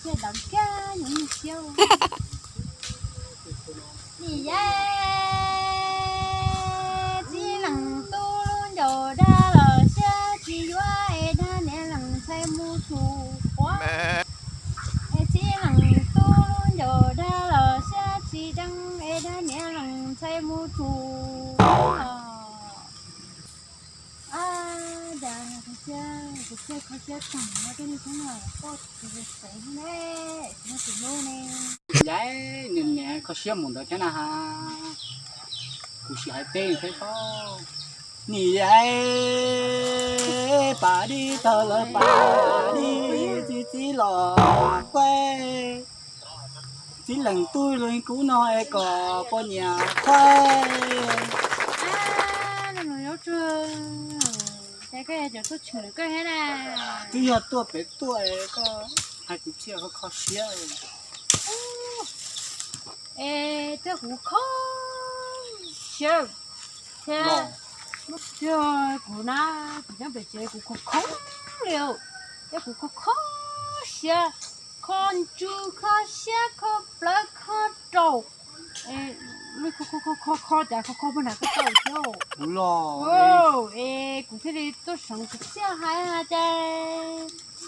Dam kiag nws siab. Nim yaib txib leej tub lub ncauj dab los siab tsis yuav es dab niag leej ntxhais mus tshum quav. Es txib leej tub lub ncauj dab los siab tsis deev es dab niag leej ntxhais mus tshum quav. Ab, cas kuv siab, kuv siab kho siab tag no tej li xwb no, koj tus xev ne, no tus hlub ne. Yaib, nws niam kho siab mus ntawd thiab na ha. Kuv sim hais teb thiab ko. Nim yaib, pas dib tawg lawv pas dib, txib txib los quaj. Txib leej tub li kub no es kom poj niam khuaj. Ab, no nws yuav tsum, ces koj yog cov tuaj tshwm koj thiab na. Twb yog tuaj pem tuaj es koj hais kuv thiaj kho siab. Es thiab kuv kho siab thiab. Thiab kuv na, kuv nyob pem tsev kuv kho kho li, thiab kuv kho kho siab, kho ntsus kho siab kho plawv kho rau. Kho kho kho kho cas kho kho puag nram koj tau thiab. Es kuv thiaj li tuaj seev kuv thiaj hais hais tias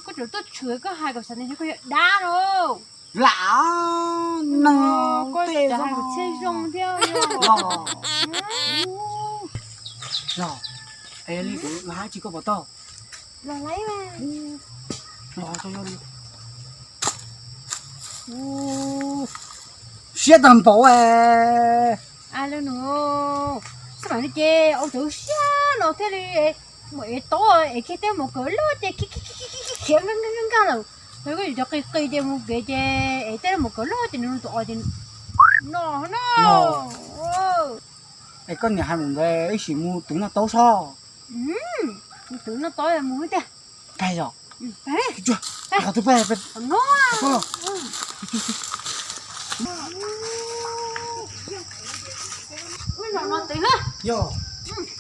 koj tseem tuaj tshwm koj hais kom xav tias koj yog dab no. Lam, no, koj tej cas hais kuv thiaj zoo thiab. Los, los, es li kuv los hais tsis koj pom tau. Los laiv mas. Los tau yog li. Siab tag npaum. Lwm nus, xab maim li ces ua cov siab no thiaj li mus ev taub es kiag tej mus kawm loj ces khiav nkag nkag nkag lawm. Yog koj yuav cov qis qis ces mus kev ces ev tej mus kawm loj ces nws tus os ces no no. Es koj niam hais mus ntawd ib sim mus twv noj taub sob. Mus twv noj taub mus tiag. Pab yog, qhov twg pab no. Yog,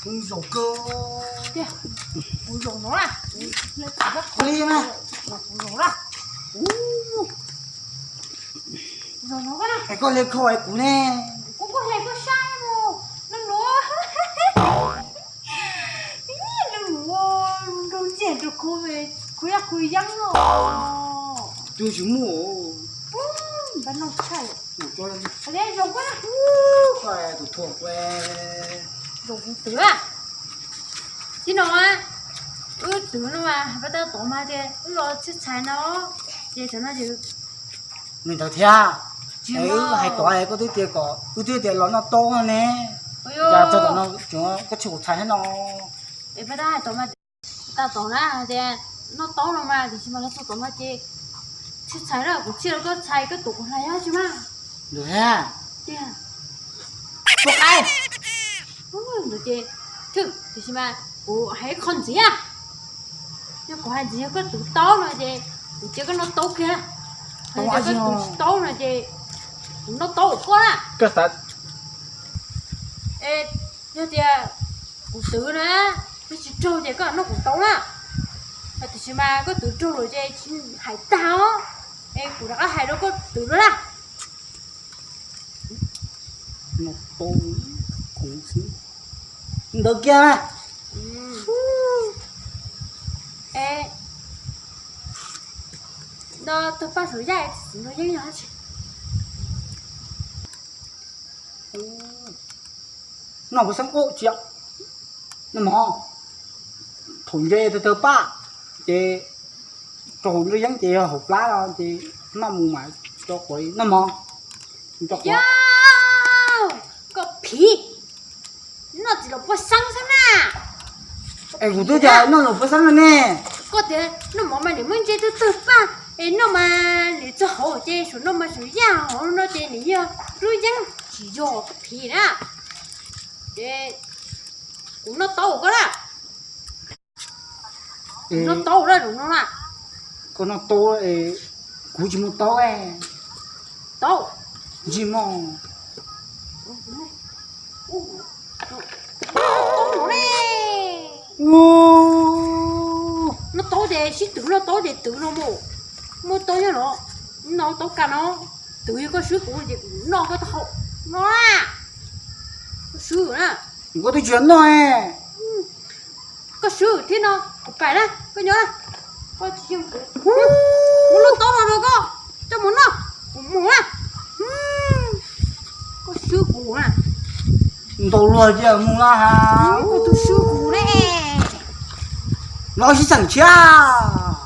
kuv zaum kawg. Kuv zaum no, kuv li na, kuv zaum na. Zaum no, es koj li kho es kuv ne. Kuv kuj hais koj saib mus, leej nus, leej nus nrog ntiag rau kuv, kuv yog kuv yeeb no. Tus tsis muaj. Pab no tshaj. Zaum koj, tus thuam kuv, zaum kuv twv. Tib no, wb twv no mas pab tab tom mas tias wb los txhij txhais no, ces tam no ces nws ntawd thiab. Wb hais tod koj twb tias kom, wb twb tias los noj taub ne. Cas txog tom no koj tsis kuv txhais thiab no. Es pab tab hais tod mas, tab tom na tias noj taub no mas tiam sis mas los txog tom no ces txhij txhais na, kuv txhij los koj txhais, koj tuav kuv hlais yog tsis mas. Lwm hab. Tiag. Tus qaib. Ntawd ces, tiam sis mas kuv hais qhov ntxiv, yog kuv hais ntxiv yog koj twv taub no ces kuv cia koj noj taub kiag. Yog koj twv tsis taub no ces kuv noj taub koj na. Es yog tias kuv twv na, twb tsis raug ces koj noj kuv taub na. Tiam sis mas koj twv raug lawm ces tsis hais tag os. Es kuv rov qab hais rau koj twv dua na. Noj taub kuv xwb. Ntawd kiag na. Es nto tawg paj saum yaj txiv no yeej yog tsis. Noj puas xeeb ub tsis, noj mov, thaum ntse tawg tawg paj ces rau hauv nruab yeeb ces yog hauv plab no ces noj mus mas tso quav noj mov. Yog koj phiv, noj txiv laum puas xeeb xwb na. Es kuv twb tias noj laum puas xeeb no ne. Koj tias noj mov mas nim muab ntse tawg tawg paj, es noj mas nim txog hauv ces saum no mas saum yaj hauv no ces nim yog nruab yeeb tsis yog koj phiv na. Ces kuv noj taub koj na. Noj taub na, zaum no na. Koj noj taub, kuv tsis muaj taub. Taub. Ntsej muag. Noj taub ces sib twv, noj taub ces twv no mus. Muaj taub nyob no. No tau kag no, twb yog koj swb kuv ces kuv noj koj taub hau no na. Koj swb na. Koj twb tsis noj. Koj swb thiab no, kuv pais na, koj nyob na. Koj tsis yeem kuv, mus lub taub no rau koj, coj mus noj, kuv mus na. Koj swb kuv na. Ntaus luag cia mus no ha. Koj tus swb kuv ne. No sib txheem tshiab.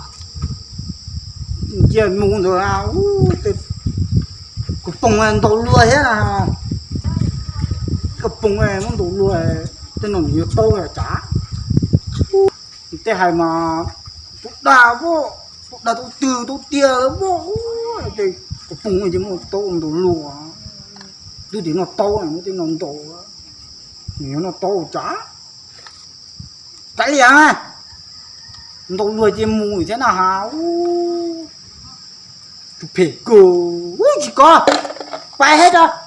Cia mus ntawd, kuv poog ntaus luag thiab na. Koj poog muab ntaus luag, tej no nws yuav tau los tsav. Tej hais mas tus dag, tus dag tus twg tus tiag, ces koj poog ces muab tau ntaus luag. Twb tias noj taub, muab tej no ntaus, nws yuav noj taub tsav. Tsav liam, ntaus luag ces mus thiab no ha. Tus phem kawg, tsis kov, pais thiab tso.